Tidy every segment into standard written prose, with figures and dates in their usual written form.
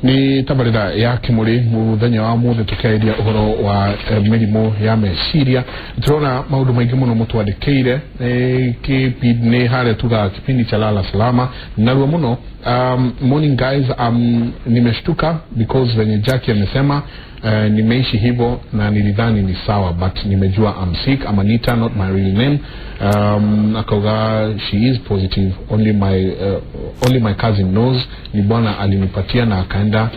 Nĩ tabarĩra ya Kĩmũrĩ mũthenya wa mũthĩ, tũkĩarĩria ũhoro wa mĩrimũ ya meciria. Tũrona maũndũ maingĩ mũno mũtwandĩkĩire. Nĩ harĩa tugaga kipindi cha Lala Salama narua mũno. Morning guys, nimeshtuka because venye Jackie amesema, nimeishi hivyo na nilidhani ni sawa, but nimejua I'm sick. I'm Anita, not my real name. Akauga she is positive. Only my cousin knows. Ni bwana alinipatia na akaenda.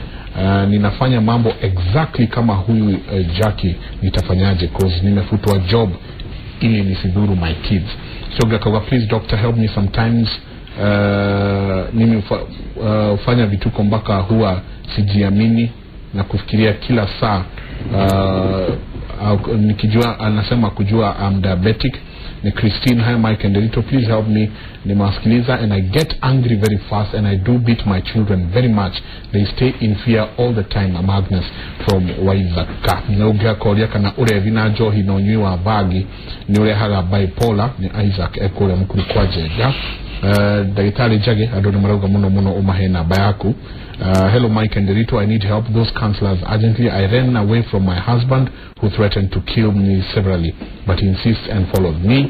Ninafanya mambo exactly kama huyu Jackie. Nitafanyaje? 'Cause nimefutwa job ili nisidhuru my kids. So akauga, "Please doctor, help me. Sometimes mimi hufanya vituko mpaka huwa sijiamini na kufikiria kila saa nikijua," anasema kujua I'm diabetic. Ni Christine. "Hi Mike and Delito, please help me. Nimewasikiliza and I get angry very fast and I do beat my children very much. They stay in fear all the time. I'm Agnes from Waithaka." Na ũngĩ akoria kana ũrevi na njohi na ũnyui wa bangi nĩ ũrehaga bipolar. Nĩ Isaac ekũrĩa Mũkuru kwa Njenga. Ndagĩtarĩ Njage, andũ nĩ marauga mũno mũno ũmahe namba yaku. "Hello Mike and Derito, I need help, those counselors, urgently. I ran away from my husband who threatened to kill me severally, but he insists and followed me."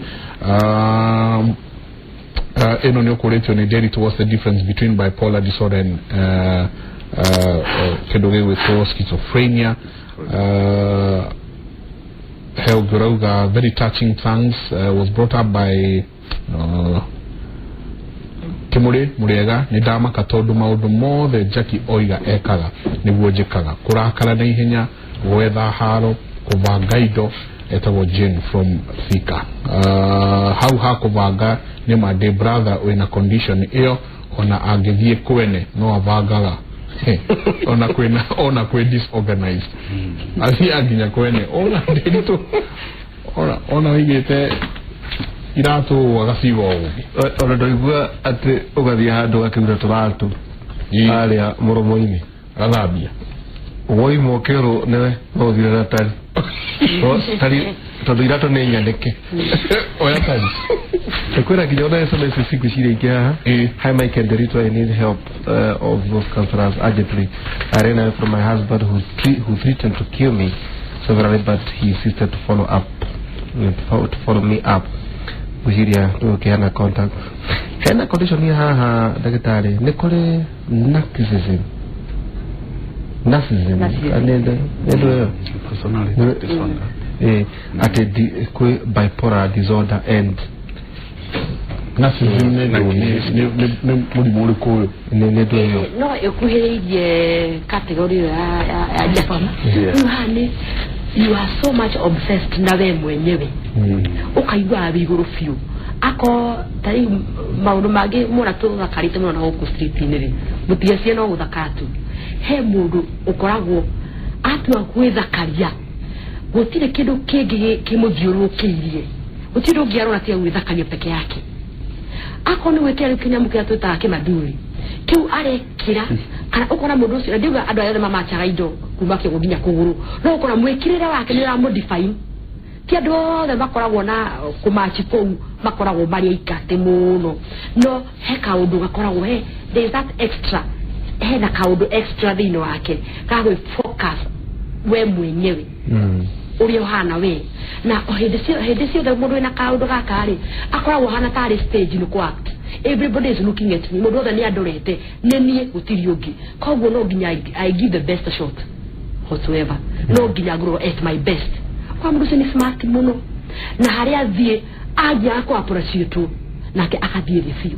Ĩno nĩ ũkũrĩtio nĩ Derito, what's the difference between bipolar disorder and kĩndũ gĩgwĩtwo schizophrenia? He ũngĩ ũrauga, "Very touching, thanks. Was brought up by Kimuri Muriega. Nĩ ndamaka tondũ maũndũ mothe Jackie oiga ekaga nĩguo njĩkaga, kũrakara na ihenya, gwetha haro, kũbanga indo." Etagwo Jane from Thika. Hau ha kũbanga nĩ ma ndĩ brother wĩna condition ĩyo, ona angĩthiĩ kwene no abangaga, ona kwĩna ona kwĩ disorganized, athiaga nginya kwene, ona ndĩritũ, ona wĩigĩte iratũ agaciga ũguo. Ona ndoigua atĩ ũgathiĩ handũ ũgakĩruta tũratũ harĩa mũromo-inĩ. Agathambia. Woima ũkĩrwo nĩwe no ũthire na tari. No, tari tondũ iratũ nĩ nyandĩke. Oya tari. Kwĩna nginya ona SMS cingwĩciria ingĩ haha. "Hi Mike and Derito, I need help of those counselors urgently. I ran away from my husband who threatened to kill me severally, but he insisted to follow up, to follow me up." Ngwĩciria tũgũkĩheana contact. Hena condition haha, ndagĩtarĩ, nĩ kũrĩ narcissism. Narcissism. Narcissism. Nĩ ndũ ĩyo? Personality disorder. Atĩ kwĩ bipolar disorder and Narcissism nĩ ndũ? Nĩ mũrimũ ũrĩkũ ũyũ? Nĩ ndũ ĩyo? No ĩkuhĩrĩirie category ĩyo ya Jackie. Rĩu haha nĩ you are so much obsessed na we mwenyewe, ũkaigua wĩ igũrũ biũ. Ako ta rĩu maũndũ mangĩ mona tũthakarĩte mũno na gũkũ street-inĩ rĩ, mũtigacie no gũthakara tu. He mũndũ ũkoragwo atua gwĩthakaria, gũtirĩ kĩndũ kĩngĩ kĩmũthiũrũrũkĩirie, gũtirĩ ũndũ ũngĩ arona tiga gwĩthakaria peke yake. Akorwo nĩ gwĩkĩra rĩu kĩnyamũ kĩrĩa twĩtaga kĩmaduri kĩu arekĩra, kana ũkona mũndũ ũcio, na ndiuga andũ arĩa othe mamachaga indo kuma kĩgũ nginya kũgũrũ, no ũkona mwĩkĩrĩre wake nĩ ũramũdefine. Ti andũ othe makoragwo na kũmachi kũu makoragwo marĩ aikate mũno, no he kaũndũ gakoragwo he, there is that extra, hena kaũndũ extra thĩinĩ wake ga gwĩ focus we mwenyewe, ũrĩa ũhana we. Na o hĩndĩ ciothe mũndũ wĩna kaũndũ gaka rĩ, akoragwo ahana tarĩ stage nĩ kũ act. "Everybody is looking at me, mũndũ wothe nĩ andorete, nĩ niĩ, gũtirĩ ũngĩ, koguo no nginya I give the best shot whatsoever, no nginya ngorwo at my best." Kwa mũndũ ũcio nĩ smart mũno, na harĩa athiĩ angiaga kũ appreciate nake agathiĩ thĩ biũ.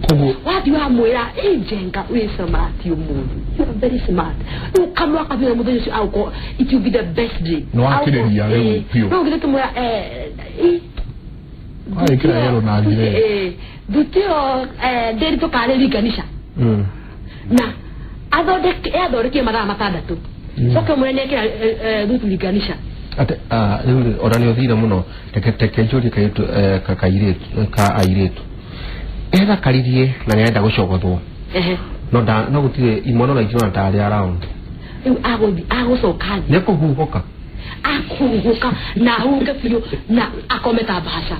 Koguo Wathiĩ wamwĩra, "Ĩ Njenga, wĩ smart ũmũthĩ, you are very smart," rĩu kamwaka biũ na mũthenya ũcio agũkorwo it will be the best day. Nĩ wakĩrĩria rĩu biũ. No githĩ tũmwĩra ĩ Warĩkĩra yellow na grey. Thuti ĩyo ndĩri tũkarĩringanisha na athondeke athondekie mathaa 6, coke ũmwĩre nĩekĩra thuti linganisha. Ate rĩu rĩ, ona nĩ ũthire mũno. Reke njũrie kairĩtu, kairĩtu ka airĩtu ethakaririe na nĩarenda gũcogothwo. No nda no gũtirĩ imwana ona ingĩona tarĩ around. Rĩu agũthi agũcoka thĩ. Nĩ kũhuhũka. Akũhuhũka na ahuke biũ na akome ta mbaca.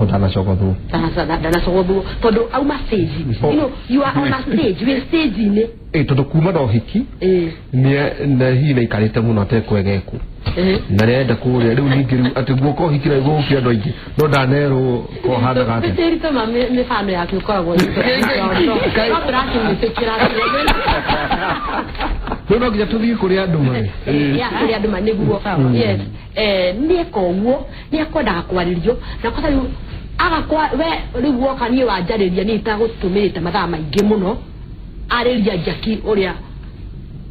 Ndanacogothwo. Ndanacogothwo tondu auma stage, you know, you are on a stage, we stage-inĩ. Ĩ tondũ kuma na ũhiki na hihi nĩaikarĩte mũno atekwegekwo na nĩarenda kũrĩa rĩu ningĩ rĩu atĩ guoka ũhiki na nĩguo gũkire andũ aingĩ no ndanerwo kohanaga atĩa. Tĩritũma mĩbano yaku ĩkoragwo no tũrakĩmĩtĩkĩra. Rĩu no nginya tũthiĩ kũrĩa andũ marĩ. Ya kũrĩa andũ marĩ nĩguo, yes, nĩeka ũguo nĩ akwendaga kwarĩrio na kosa rĩu agakwa we rĩu woka niĩ wanjarĩria niĩ itagũtũmĩrĩte mathaa maingĩ mũno arĩria Jackie ũrĩa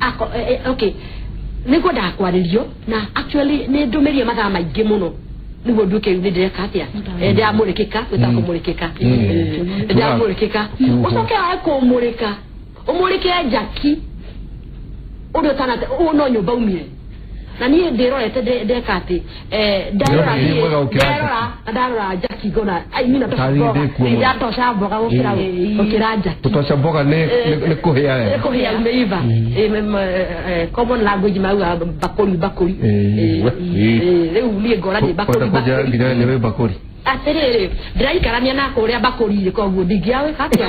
ako, okay, nĩngwendaga kwarĩrio na actually nĩ ndũmĩrie mathaa maingĩ mũno nĩguo nduĩke rĩu nĩ ndĩreka atĩa, ndĩramũrĩkĩka, gwĩta kũmũrĩkĩka, ndĩramũrĩkĩka, ũcoke wae kũmũrĩka ũmũrĩke Jackie ũrĩa ũtanate ũũ no nyũmba umire na niĩ ndĩrorete ndeka atĩ ndarora Nĩ mwega gũkĩra ndarora na ndarora Jackie ngona ai niĩ natosha Tarĩ mboga ndĩkuo mũno. Ndatosha mboga gũkĩra gũkĩra Jackie. Gũtoca mboga nĩ kũhĩa wega. Kũhĩa umeiva. Common language mauga bakũri bakũri. Rĩu niĩ ngora nĩ bakũri. Kwenda kũnjĩra Bakũri. nginya nĩ wĩ bakũri? Atĩrĩrĩ, ndĩraikarania na kũrĩa bakũri koguo ndingĩawĩka atĩa.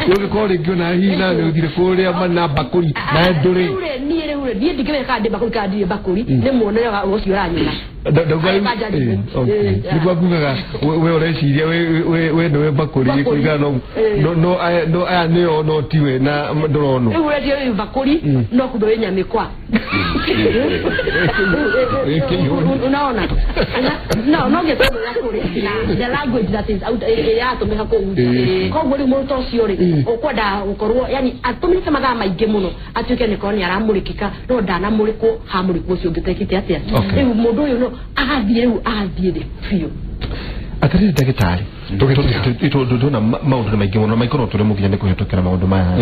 Ũngĩkorwo rĩngĩ ona hihi na nĩ ũthire kũrĩa na bakũri na ndũrĩ. Rĩu rĩ, niĩ rĩu rĩ, niĩ ndingĩmenya kana ndĩ bakũri kana ndirĩ bakũri, nĩ muonere wa ũcio ũranyona. Ndauga rĩu Kanja okay. Nĩguo ngugaga we ũreciria we nĩwe bakũri Bakũri. kũringana no no no aya nĩo no tiwe na ndũronwo. Rĩu ũrendio wĩ bakũri no kumbe wĩ nyamĩkwa. Unaona no no gĩtũmĩra kũrĩ na the language that is out yatũmĩka kũu, koguo rĩu mũndũ ta ũcio rĩ ũkwenda gũkorwo yani atũmĩrĩte mathaa maingĩ mũno atuĩke nĩ korwo nĩ aramũrĩkĩka no ndanamũrĩkwo hamũrĩkwo ũcio ũngĩ tekĩte atĩa. Rĩu mũndũ ũyũ no agathiĩ rĩu agathiĩ thĩ biũ. Atĩrĩrĩ ndagĩtarĩ, ndona maũndũ nĩ maingĩ mũno maikorwo tũrĩ mũkinya nĩ kũhetũkĩra maũndũ maya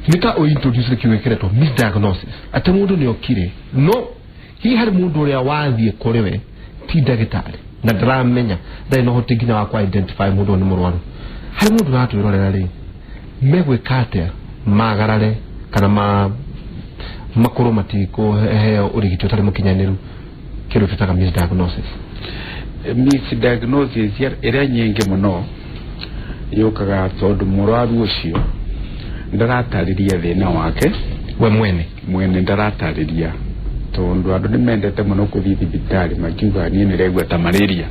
nĩ ta ũintroduce kiugo kĩretwo misdiagnosis atĩ mũndũ nĩ okire no hihi harĩ mũndũ ũrĩa wathiĩ kũrĩ we ti ndagĩtarĩ na ndaramenya ndarĩ na ũhoti nginya wa kũ identify mũndũ ũyũ nĩ mũrwaru harĩ mũndũ ũratwĩrorera rĩ megwĩka atĩa magarare kana ma makorwo matikũheo ũrigiti ũtarĩ mũkinyanĩru kĩndũ twĩtaga misdiagnosis? Misdiagnosis ĩrĩa nyingĩ mũno yũkaga tondũ mũrwaru ũcio ndaratarĩria thĩna wake we mwene. Mwene ndaratarĩria tondũ andũ nĩ mendete mũno kũthiĩ thibitarĩ makiuga niĩ nĩregua ta malaria,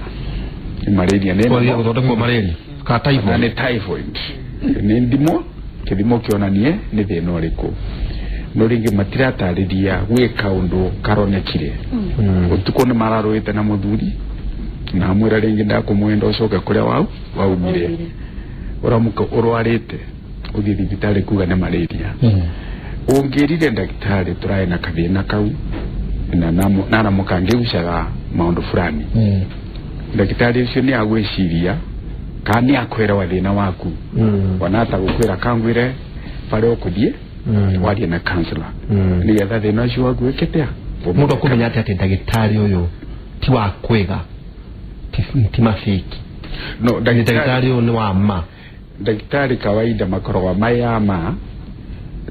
nĩ malaria nĩ Kwathiĩ gũthondekwo malaria kana kana typhoid. Nĩ typhoid, nĩ ndimo kĩthimo kĩonanie nĩ thĩna ũrĩkũ, no rĩngĩ matiratarĩria gwĩ kaũndũ karonekire ũtukũ nĩ mararũĩte na mũthuri na amwĩra rĩngĩ ndakũmwenda ũcoke kũrĩa wau waumire ũramũka ũrwarĩte ũthiĩ thibitarĩ kuga nĩ malaria. Ũngĩrire ndagĩtarĩ tũrarĩ na kathĩna kau na naramuka ngĩgucaga maũndũ fulani, ndagĩtarĩ ũcio nĩ agwĩciria kana nĩ akwĩrewa thĩna waku ona atagũkwĩra kangwĩre barĩa ũkũthiĩ warie na counselor nĩgetha thĩna ũcio waku wĩkĩte Mũndũ akũmenya atĩ ndagĩtarĩ ũyũ ti wa kwĩga ti mabĩki? No ndagĩtarĩ ndagĩtarĩ ũyũ nĩ wa ma? Ndagĩtarĩ kawaida makoragwo maya ma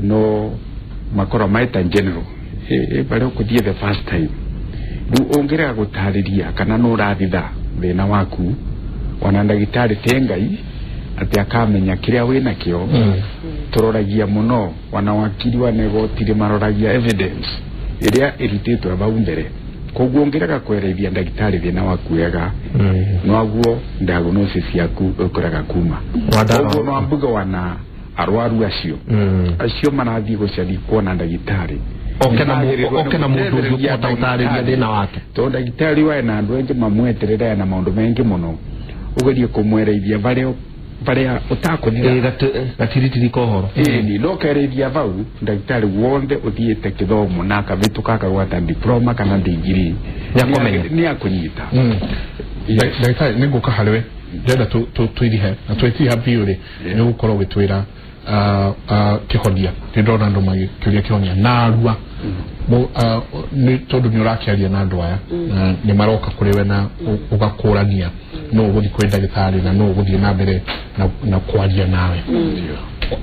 no makoragwo maita general barĩa ũkũthiĩ the first time rĩu ũngĩrega gũtarĩria kana nĩ ũrathitha thĩna waku ona ndagĩtarĩ te Ngai atĩ akamenya kĩrĩa wĩnakĩo. Tũroragia mũno wana wakiri wa negoti maroragia evidence ĩrĩa ĩrutĩtwo bau mbere, koguo ũngĩrega kwerethia ndagĩtarĩ thĩna waku wega noguo diagnosis yaku ĩkũrega kuma. Koguo no ambuga wana arwaru acio acio marathiĩ gũcaria kuona ndagĩtarĩ Oke na mũndũ ũngĩ ũkũhota gũtarĩria thĩna wake. Tondũ ndagĩtarĩ wae na andũ aingĩ mamweterera na maũndũ maingĩ mũno ũgerie kũmwereithia barĩa barĩa ũtakũthira. Gatiritiri ka ũhoro. Ĩni no kereithia bau ndagĩtarĩ wothe ũthiĩte kĩthomo na akabĩtũka akagwata diploma kana degree Nĩakũmenya. nĩ akũnyita. Ndagĩtarĩ, nĩ ngũka harĩ we, ndĩrenda twĩrihe na twĩtiha biũ rĩ nĩ ũgũkorwo ũgĩtwĩra kĩhonia. Nĩ ndona andũ magĩkĩũria kĩhonia narua. Nĩ tondũ nĩ ũrakĩaria na andũ aya na nĩ maroka kũrĩ we na ũgakũrania no ũgũthiĩ kwĩ ndagĩtarĩ na no ũgũthiĩ na mbere na kwaria nawe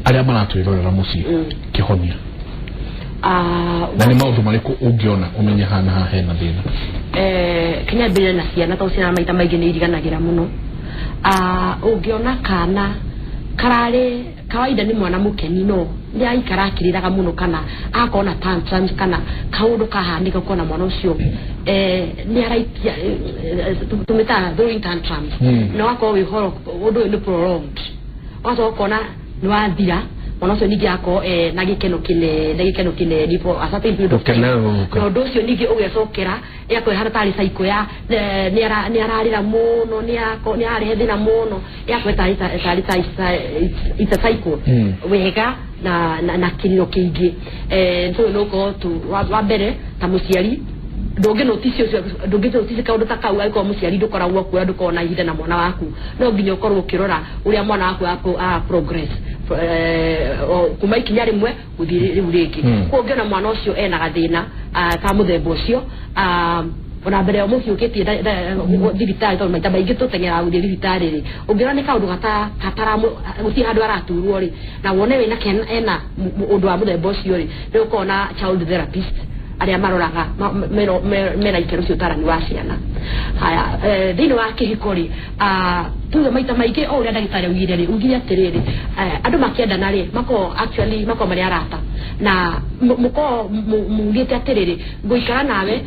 arĩa maratwĩrorera mũciĩ kĩhonia. Na nĩ maũndũ marĩkũ ũngĩona ũmenye haha na haha hena thĩna? Kenya mbere na ciana, tondũ ciana maita maingĩ nĩ iriganagĩra mũno. Ũngĩona kana kararĩ kawaida nĩ mwana mũkeni, no nĩ aikara akĩrĩraga mũno, kana agakorwo na tantrums, kana kaũndũ kahanĩka ũkona mwana ũcio nĩ araikia, tũmĩtaga throwing tantrums, na wakorwo wĩ horo ũndũ ũyũ nĩ prolonged, ũgacoka ũkona nĩ wathira, mwana ũcio ningĩ akorwo na gĩkeno kĩnene, gĩkeno kĩnene for a certain period of time. Gũkenerũka. Na ũndũ ũcio ningĩ ũgecokera, ĩgakorwo ĩhana tarĩ cycle ya nĩ ararĩra mũno, nĩ ararehe thĩna mũno, ĩgakorwo tarĩ ta it's a cycle wega na kĩrĩro kĩingĩ. So no ũkorwo tu wa mbere ta mũciari ndũngĩ notice ũcio, ndũngĩ notice kaũndũ ta kau angĩkorwo mũciari ndũkoragwo kuo, ndũkoragwo na ihinda na mwana waku. No nginya ũkorwo ũkĩrora ũrĩa mwana waku ara progress kuma ikinya rĩmwe gũthiĩ rĩu rĩngĩ. Koguo ũngĩona mwana ũcio ena gathĩna ka mũthemba ũcio, ona mbere ya ũmũhiũkĩtie thibitarĩ, tondũ maita maingĩ tũteng'eraga gũthiĩ thibitarĩ rĩ, ũngĩona nĩ kaũndũ gataramu, gũtirĩ handũ araturwo rĩ, na wone wĩna ena ũndũ wa mũthemba ũcio rĩ, nĩ ũkorwo na child therapist arĩa maroraga mena ikĩro cia ũtarani wa ciana. Haya, thĩinĩ wa kĩhiko rĩ, tuge maita maingĩ o ũrĩa ndagĩtarĩ augire rĩ, ugire atĩrĩrĩ, andũ makĩendana rĩ, makoragwo actually makoragwo marĩ arata, na mũkoragwo mugĩte atĩrĩrĩ, ngũikara nawe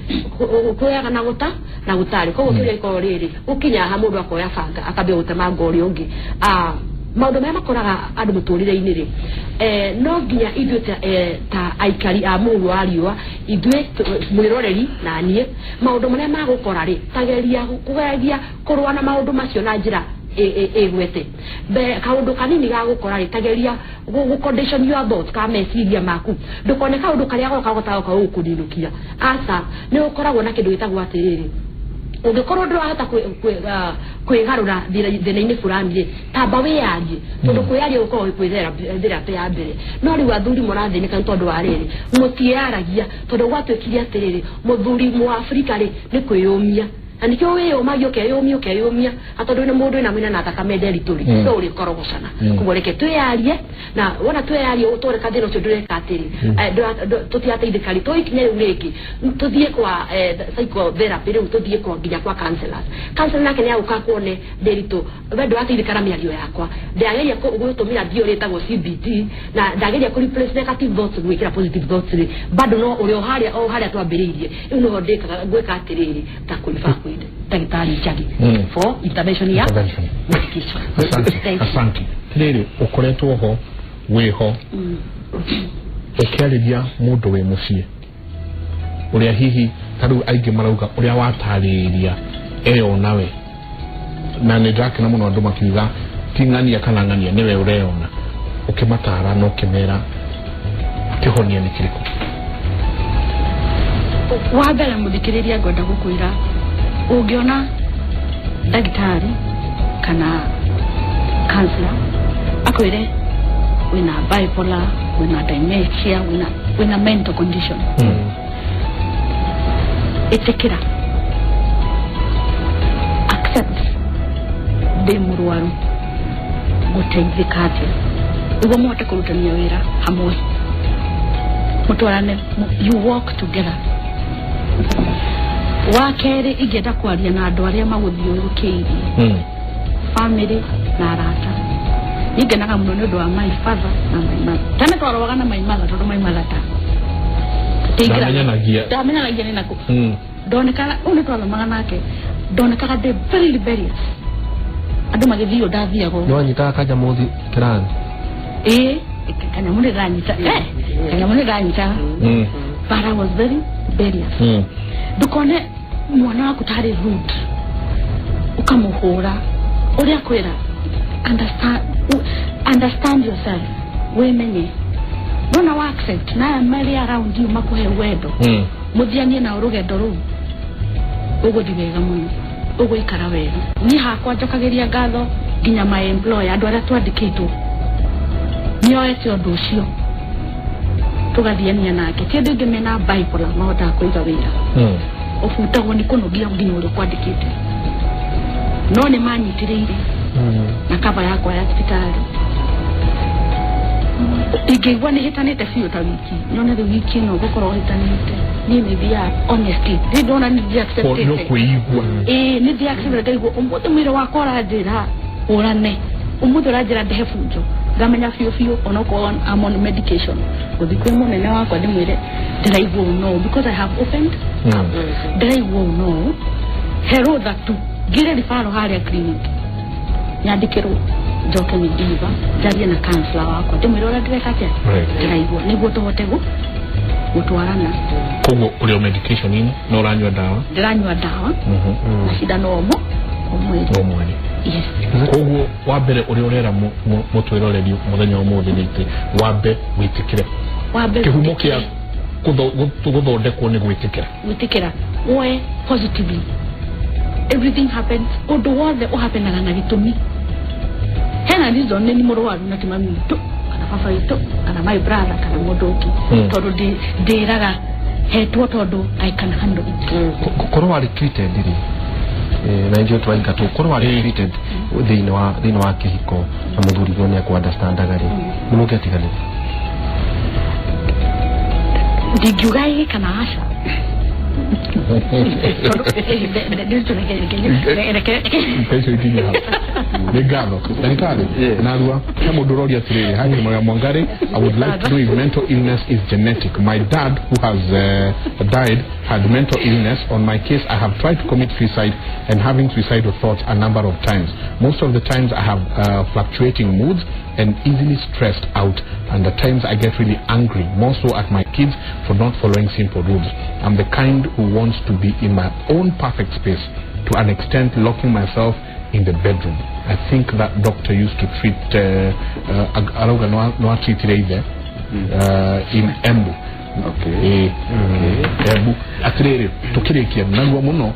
kwĩyaga na gũta na gũtarĩ. Koguo kĩũria gĩkoragwo rĩrĩ, gũkinya haha mũndũ akoya banga akambia gũtemanga ũrĩa ũngĩ. Maũndũ marĩa makoraga andũ mũtũrĩre-inĩ rĩ, no nginya ithuĩ ta aikari a mũhuro wa riũa, ithuĩ mwĩroreri na niĩ, maũndũ marĩa magũkora rĩ, tageria kũgeria kũrũa na maũndũ macio na njĩra ĩgwete mbe kaũndũ kanini gagũkora rĩ, tageria gũ condition your thoughts ka meciria maku, ndũkone kaũndũ karĩa goka gotagoka gũkũninũkia. Aca, nĩ ũkoragwo na kĩndũ gĩtagwo atĩrĩrĩ, ũngĩkorwo ndũrahota kwĩgarũra thĩna-inĩ fulani rĩ, tamba wĩyarie, tondũ kwĩyaria gũkoragwo gwĩ therapy ya mbere. No rĩu athuri mũrathĩnĩka nĩ tondũ wa rĩrĩ, mũtiĩyaragia, tondũ gwatuĩkire atĩrĩrĩ, mũthuri mũafrika rĩ nĩ kwĩyũmia, na nĩkĩo wĩyũmagia, ũkeyũmia, ũkeyũmia, na tondũ wĩna mũndũ wĩna mwĩna na thakame nderitũ rĩ, no ũrĩkorogocana. Koguo reke twĩyarie, na wona twĩyarie tworeka thĩna ũcio ndũreka atĩrĩ, tũtirateithĩka rĩ, tũikinya rĩu rĩngĩ tũthiĩ kwa psychotherapy, rĩu tũthiĩ kwa nginya kwa counselors. Counselor nake nĩ agũka kuone, ndĩritũ we ndũrateithĩka na mĩario yakwa, ndĩrageria gũtũmĩra mbio rĩtagwo CBT, na ndageria kũ replace negative thoughts gwĩkĩra positive thoughts rĩ, bado no ũrĩ o harĩa, o harĩa twambĩrĩirie. Rĩu nĩho ndĩkaga gwĩka atĩrĩrĩ, ta kũriba kwĩ ndagĩtarĩ Njagi for intervention ya Intervention. medication. Asante. Thank you. Asante. Rĩrĩ ũkoretwo ho, wĩho ũkĩarĩria mũndũ wĩ mũciĩ ũrĩa hihi ta rĩu aingĩ marauga ũrĩa watarĩria eyona we, na nĩ ndakena mũno andũ makiuga ti ng'ania kana ng'ania nĩwe ũreyona, ũkĩmatara na ũkĩmera kĩhonia nĩ kĩrĩkũ? Wa mbere, mũthikĩrĩria, ngwenda gũkwĩra ũngĩona ndagĩtarĩ kana counselor akwĩre wĩna bipolar, wĩna dementia, wĩna mental condition, ĩtĩkĩra, accept ndĩ mũrwaru, gũteithĩka atĩa nĩguo mũhote kũrutania wĩra hamwe, mũtwarane, you walk together. Wa kerĩ, ingĩenda kwaria na andũ arĩa magũthiũrũrũkĩirie, family na arata. Niĩ ngenaga mũno nĩ ũndũ wa my father na my mother. Tene twarũaga na my mother tondũ my mother ta Ndamenyanagia. Ndamenyanagia nĩ nakũ ndonekaga ũũ nĩ twathomaga nake, ndonekaga ndĩ very rebellious, andũ magĩthiĩ ndathiaga nĩ wanyitaga kanyamũ kĩrathi? Ĩĩ, kanyamũ nĩ ndanyita, kanyamũ nĩ ndanyitaga, but I was very rebellious. Ndukone mwana waku tarĩ rude ũkamũhũra ũrĩa kwĩra, understand yourself, wĩmenye, wona wa accept na aya marĩ around you makũhe wendo, mũthianie nao rũgendo rũu, ũgũthi wega mũno, ũgũikara wega. Niĩ hakwa njokagĩria ngatho nginya my employer, andũ arĩa twandĩkĩtwo, nĩoete ũndũ ũcio tũgathiania nake. Ti andũ aingĩ mena bipolar mahotaga kũiga wĩra, ũbutagwo nĩ kũnogia nginya ũrĩa ũkwandĩkĩte, no nĩ manyitĩrĩire na kaba yakwa ya thibitarĩ. Ingĩigua nĩ hĩtanĩte biũ ta wiki, nyone rĩu wiki ĩno ngũkorwo hĩtanĩte, niĩ nĩ thiaga, honestly, nĩ ndona nĩ no ndiacceptĩte. Kwĩigua. Ĩĩ, nĩ ndiacceptĩte, ngaigua ũmũthĩ mwĩrĩ wakwa ũranjĩra ũrane, ũmũthĩ ũranjĩra ndehe bunjo, ngamenya biũ biũ onokorwo I'm on medication, gũthiĩ kwĩ mũnene wakwa ndĩmwĩre ndĩraigua ũũ no because I have opened up, ndĩraigua ũũ no he rũtha tu ngire referral harĩa clinic, nyandĩkĩrwo njoke Midiva njarie na counselor wakwa, ndĩmwĩre ũrĩa ndĩreka atĩa, ndĩraigua, nĩguo tũhote gũtwarana. Koguo ũrĩ o medication-inĩ, no ũranyua ndawa? Ndĩranyua ndawa na cindano o mweri. O mweri. Yes. Koguo wa mbere ũrĩa ũrera mũtwĩroreri mũthenya wa ũmũthĩ nĩ atĩ wambe wĩtĩkĩre wambe kĩhumo kĩa gũthondekwo nĩ gwĩtĩkĩra. Gwĩtĩkĩra, woe positively. Everything happens, ũndũ wothe ũhapenaga na gĩtũmi, hena reason nĩ mũrwaru na ti mami witũ kana baba witũ kana my brother kana mũndũ ũngĩ, tondũ ndĩraga hetwo tondũ I can handle it. Korwo warĩ treated rĩ, na ndio twaingatwo, korwo warĩ treated thĩinĩ wa kĩhiko na mũthuriguo nĩ akũ understandaga rĩ, nĩ mũngĩatiganire? Ndingiuga ĩ kana aca, tondũ reke. Icio ikinye hau. Nĩ ngatho, ndagĩtarĩ. Narua he mũndũ ũroria atĩrĩrĩ, hi Moya Mwangari, I would like to know if mental illness is genetic. My dad, who has died, had mental illness. On my case, I have tried to commit suicide and having suicidal thoughts a number of times. Most of the times I have fluctuating moods and easily stressed out, and at times I get really angry, more so at my kids for not following simple rules. I'm the kind who wants to be in my own perfect space, to an extent locking myself in the bedroom. I think that doctor used to treat arauga no atreatire ithe in Embu. Ĩĩ, Embu. Atĩrĩrĩ, tũkĩrĩkia narua mũno,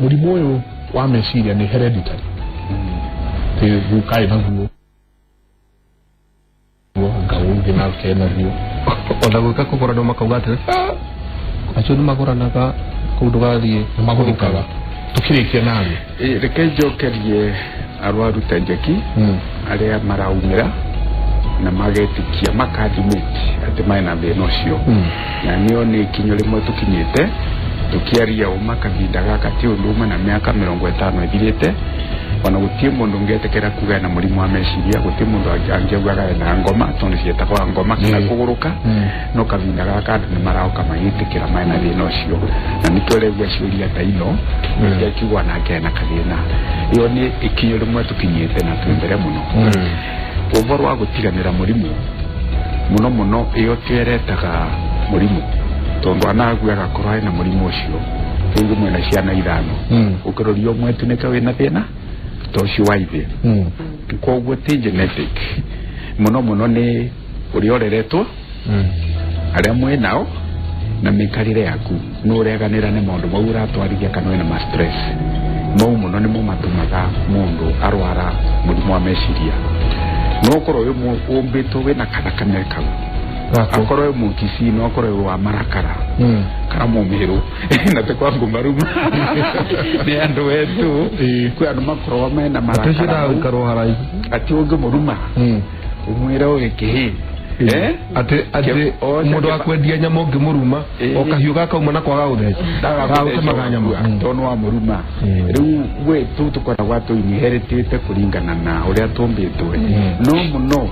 mũrimũ ũyũ wa meciria nĩ hereditary? Ti guka ĩ naguo, nga ũngĩ nake naguo? Ona gwĩka kũgũranwo makauga atĩ, "Ah, acio nĩ magũranaga kũu, ndũgathiĩ." Nĩ magũrũkaga. Tũkĩrĩkia nawe. Reke njokerie arwaru ta Njeki arĩa maraumĩra na magetĩkia maka-admit atĩ mena thĩna ũcio, na nĩo nĩ ikinya rĩmwe tũkinyĩte tũkĩaria ũma. Kahinda gaka ti ũndũ ũmwe na mĩaka 50 ĩthirĩte. Ona gũtirĩ mũndũ ũngĩetĩkĩra kuga ena mũrimũ wa meciria, gũtirĩ mũndũ angĩaugaga ena ngoma, tondũ ciĩtagwo ngoma kana kũgũrũka. No kahinda gaka andũ nĩ maroka magĩtĩkĩra mena thĩna ũcio, na nĩkĩo ũraigua ciũria ta ino ciakiugwa nake ena kathĩna. Ĩyo nĩ ikinya rĩmwe tũkinyĩte na twĩ mbere mũno. Ũhoro wa gũtiganĩra mũrimũ, mũno mũno ĩyo tweretaga mũrimũ, tondũ anague agakorwo ena mũrimũ ũcio, rĩngĩ mwena ciana ithano, ũkĩroria ũmwe tu nĩke wĩna thĩna ta ũcio wa ithe. Koguo ti genetic, mũno mũno nĩ ũrĩa ũreretwo, arĩa mwĩ nao na mĩikarĩre yaku, nĩ ũreganĩra nĩ maũndũ mau ũratwarithia kana wĩna ma stress mau, mũno nĩmo matũmaga mũndũ arwara mũrimũ wa meciria. No ũkorwo wĩ ũmbĩtwo wĩna kathakame kau, akorwo wĩ mũkici, no akorwo wĩ wa marakara kana mũmĩrũ na ti kwa ngũmaruma, nĩ andũ etu. Kwĩ andũ makoragwo mena marakara Atĩcio mau, gũikarwo haraihu. Atĩ ũngĩmũruma ũmwĩre ũgĩ kĩhĩ. Atĩ mũndũ wa kwendia nyama ũngĩmũruma, o kahiũ gakauma na kwaga gũtheca, gagũtemaga nyama. Tondũ wa mũruma. Rĩu we tu tũkoragwo tũinheritĩte kũringana na ũrĩa tũmbĩtwe, no mũno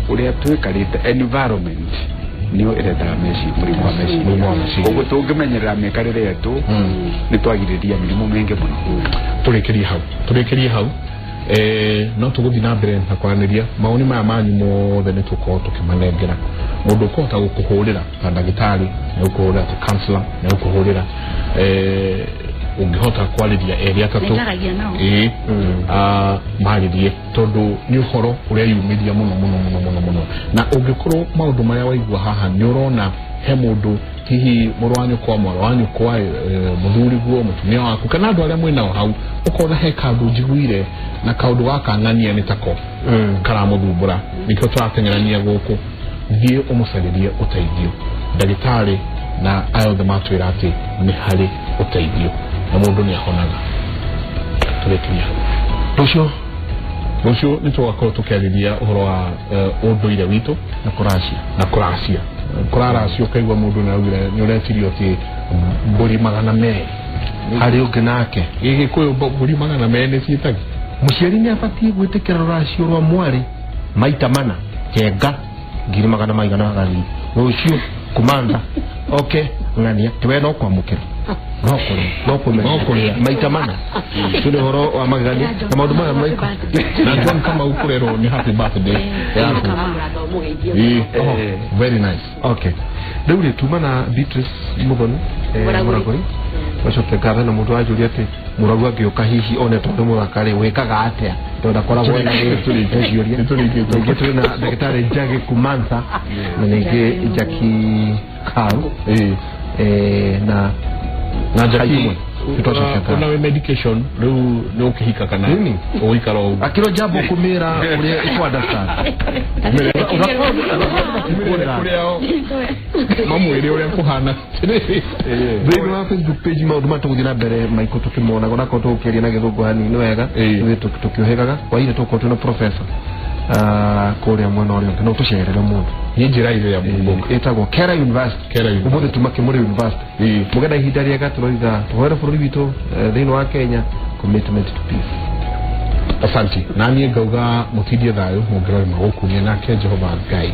ũrĩa twĩkarĩte, environment nĩyo ĩretaga mũrimũ wa Mũrimũ wa meciria. meciria. Koguo tũngĩmenyerera mĩikarĩre yetu, nĩ twagirĩria mĩrimũ mĩingĩ mũno. Tũrĩkĩrie hau. No tũgũthiĩ na mbere na kwaranĩria. Mawoni maya manyu mothe nĩ tũkorwo tũkĩmanengera mũndũ ũkũhota gũkũhũrĩra, ta ndagĩtarĩ nĩ gũkũhũrĩra, ta counselor nĩ gũkũhũrĩra, ũngĩhota kwarĩria erĩ atatũ. Nĩnjaragia nao. Ĩĩ. Ah, marĩrie, tondũ nĩ ũhoro ũreyumĩria mũno mũno mũno mũno mũno, na ũngĩkorwo maũndũ marĩa waigua haha nĩ ũrona he mũndũ, hihi mũrũ wa nyũkwa, mwarĩ wa nyũkwa, mũthuriguo, mũtumia waku, kana andũ arĩa mwĩnao hau, ũkona he kaũndũ njiguire na kaũndũ gaka ng'ania nĩ tako karamũthumbũra, nĩkĩo tũrateng'erania gũkũ. Thiĩ ũmũcarĩrie ũteithio. Ndagĩtarĩ na aya othe matwĩra atĩ nĩ harĩ ũteithio na mũndũ nĩ ahonaga. Tũrĩkirie hau. Rũciũ Rũciũ nĩ tũgakorwo tũkĩarĩria ũhoro wa ũndũire witũ na kũracia. Na kũracia, kũraracia, ũkaigua mũndũ nĩ augire nĩ ũretirio atĩ mbũri 200. Harĩ ũngĩ nake. Gĩgĩkũyũ mbũri 200 nĩ ciĩtagio. Mũciari nĩ abatiĩ gwĩtĩkĩra rũracio rwa mwarĩ maita mana kenga ngiri magana maigana gathi rũciũ kumantha oke ng'ania tiwe no kwamũkĩra no kũrĩa no kũmenya. No kũrĩa. Maita mana ũcio nĩ ũhoro wa magegania na maũndũ maya maiko. Na John Kamau kũrerwo nĩ happy birthday yaku. Ĩĩ, oh, very nice. Okay, rĩu rĩ tuma na Beatrice Muthoni, Mũragũri. Mũragũri wacoke ngathe na mũndũ wanjũria atĩ mũragu angĩũka hihi one tondũ mũthaka rĩ wĩkaga atĩa tondũ ndakoragwo na ciũria. Nĩtũrĩkĩtie. Ningĩ tũrĩ na ndagĩtarĩ Njagi Kumantha na ningĩ Jackie Karu. Na na Jackie. Haimwe. Nĩtwacokia ngatho. Ona wĩ medication rĩu nĩ ũkĩhika kana Nini? ũgũikara o ũguo? Akĩrwo jambo kũmĩra ũrĩa ĩkũ understand. Kũrĩa mamwĩre ũrĩa kũhana. Thĩinĩ wa Facebook page maũndũ maya tũgũthiĩ na mbere maikũ tũkĩmonaga onakorwo tũgũkĩaria na gĩthũngũ hanini nĩ wega. Ithuĩ tũkĩũhĩgaga hwainĩ tũgũkorwo twĩna professor kũrĩa mwena ũrĩa ũngĩ no tũcerere mũndũ. Nĩ njĩra ire ya mũmbũka. Ĩtagwo Kera University. Kera University. Ũmũthĩ tuma Kĩmũrĩ University. Mũgenda ihinda rĩega tũroiga tũhoere bũrũri witũ, thĩinĩ wa Kenya, commitment to peace. Asanti, na niĩ ngauga mũtindie thayũ mũngĩrorima gũkũ nake Jehova Ngai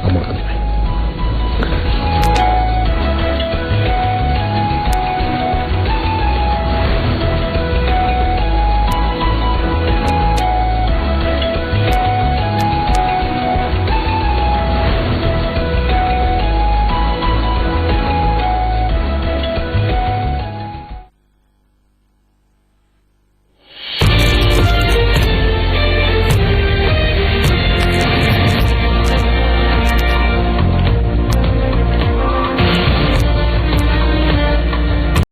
amũrathime.